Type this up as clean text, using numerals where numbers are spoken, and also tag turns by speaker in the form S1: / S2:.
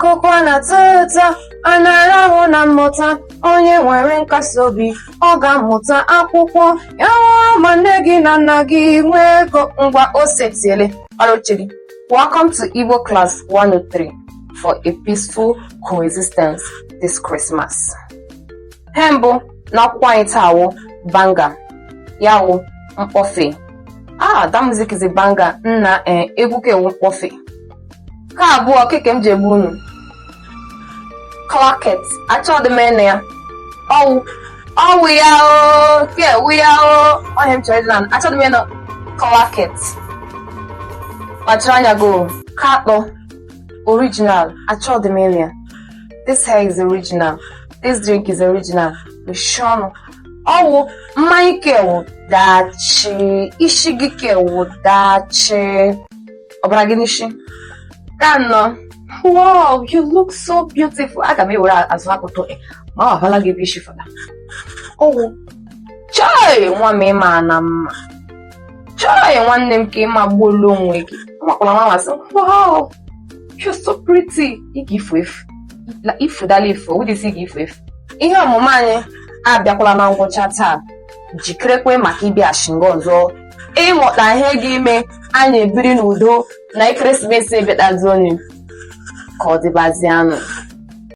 S1: Akụkọ na-atọ ụtọ, a na-arahụ na mmụta. Onye nwere nkasi obi, ọ ga-amụta akwụkwọ. Ya wụrụ ma nne gị na nna gị nwee ego. Ngwa, o setiele ọrụ oche gị. Welcome to Igbo Class 103 for a peaceful coexistence this Christmas. He mbụ n'akwụkwọ anyị taa wụ banger, ya wụ mkpọfe. Ah, that music is a banger. Nna, eh, egwu ka ewu mkpọfe. Ka abụọ keke m ji egbu unu. Clock it. Achọghị m ịnụ ya. Ọwụ ọwụ ya o, ke ewu ya o. Ọhịa m chọrọ ịdị na achọghị m ịnụ clock it. Kpachara anya go. Ka atọ, original. Achọghị m ịnụ ya. This hair is original. This drink is original. Mechie ọnụ. Ọwụ mmanya kewu dachi, isi gị kewu dachi, ọbara gị n'isi. Ka anọ, wow, you look so beautiful. Aga m ewere azụ akpụtụ ma ọ abala gị ebe isi fada. Ọwụ chai, nwa m, ịma na mma. Chai, nwanne m, ka ịma gbuolu onwe gị. Nwakwala nwa masị, wow, you're so pretty. Ị ga-efu efu, ifudala efu wụdịsị, ị ga-efu efu. Ihe ọmụmụ anyị abịakwala na ngwụcha taa. Jikerekwe maka ịbịa nga ọzọ ịmụta ihe gị ime anyị ebiri n'udo na ekeresimesi ebịatazi onye ka ọ dịbazianụ.